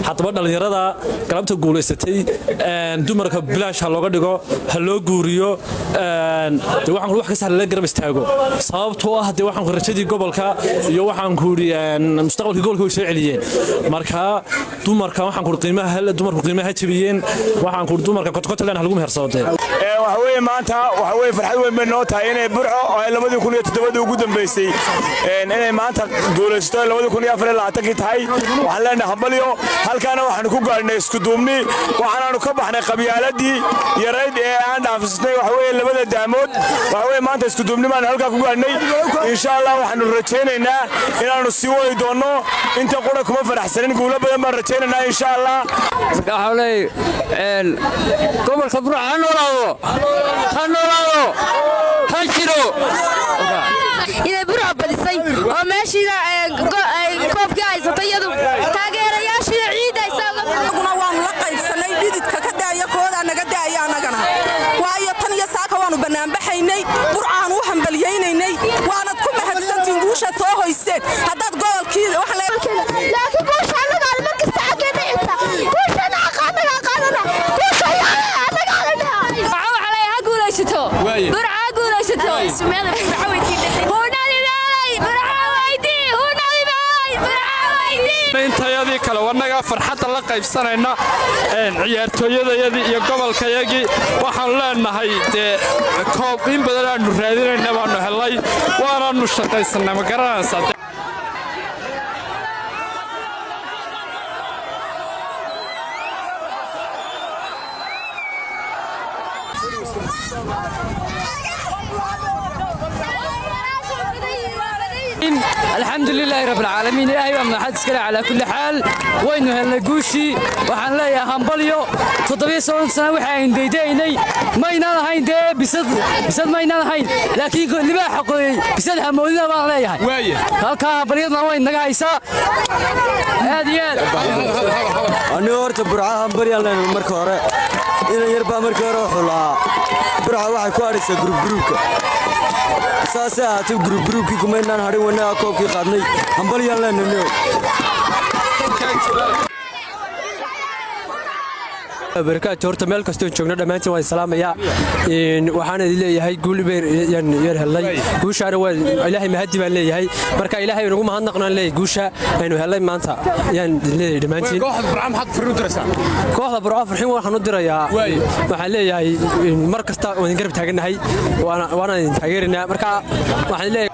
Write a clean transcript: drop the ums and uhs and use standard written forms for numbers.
Haddaba dhallinyarada galabta guulaysatay, dumarka bilaash ha looga dhigo, ha loo guuriyo. De waxaan wax kasta lala garab istaago, sababtoo ah dee waxaan rajadii gobolka iyo waxaan ku yidhi mustaqbalkii gobolka way soo celiyeen. Marka dumarka waxaan ku qiimaha, dumarku qiimaha ha jabiyeen. Waxaan ku dumarka kotkotaleen ha lagu mehersado dee. Waxa weeye maanta waxa weeye farxad weyn bay noo tahay inay Burco oo ay 2007-dii ugu dambeysay inay maanta guulaysato, 2024-kii tahay. Waxaan leenahay hambalyo. Halkaana waxaanu ku gaadhnay iskuduubni, waxaanaanu ka baxnay qabyaaladii yarayd ee aan dhaafisnay. Waxa weeye labada daamood, waxa weeye maanta iskuduubni baanu halkaa ku gaadhnay. Insha Allah waxaanu rajaynaynaa inaannu sii wadi doonno. Inta qura kuma faraxsanin, guulo badan baan rajaynaynaa insha Allah. Marka waxaa leeyahay gobolka Burco ha noolaado, ha noolaado, ha jiro. Inay Burco badisay oo meeshiina koobkii haysatay, iyadu taageerayaashiina ciidda. Anaguna waanu la qaybsannay. Dhididka ka daaya, koodaa naga daaya annagana, waayo tan iyo saaka waannu bannaanbaxaynay, Burcaanu u hambalyaynaynay. Waanad ku mahadsantiin guushaad soo hoysteen haddaad gobolkii. Laakiin guusha annaga mar kasta xaggeena xigta. Guushana aqaanaga aqaanana, guusha annaga Waxaa ha guulaysato Burca, ha guulaysato. Hunadi meelay, Burca weydii, hunadi meelay, Burca weydii. Intayadii kale wannagaa farxadda la qaybsanayna ciyaartooyadayadii iyo gobolkayagii. Waxaannu leenahay dee koob in badan aanu raadinayna baannu hellay, waanaannu shaqaysannay, ma garanaysaa? Alxamdu lilaahi rabbi alcaalamiin, Ilaahay baa mahad iskale. Calaa kulli xaal waynu helnay guushii. Waxaan leeyahay hambalyo. 17 sano waxa aynu daydaynay maynaan ahayn dee bisad, bisad maynaan ahayn, laakiin libaaxa qoyey bisad hamoodina baan leeyahay. Halkaa hambalyadna way naga haysaa aad iyo aad. Anigu horta Burca hambalyaan leenahay. Marka hore inan yar baa markii hore wuxuu lahaa Burca waxay ku hadhaysaa group-groupka. Saasay ahaatay, group-groupkii kumaynaan hadhin, wanaga koobkii qaadnay. Hambalyaan leenahay. Barakaatu. Horta meel kastoo joogno dhammaantiin waan salaamayaa. Waxaan idin leeyahay guul yaan yar helnay. Guushaana waa Ilaahay mahadi baan leeyahay. Marka Ilaahay nagu mahadnaqnaan leeyahay guusha aynu helnay maanta yaan idin leeyahay dhammaantiin. Kooxda Burco farxin waxaan u dirayaa, waxaan leeyahay mar kasta waan idin garab taagannahay, waana idin taageeraynaa. Marka waxaan leeyahay.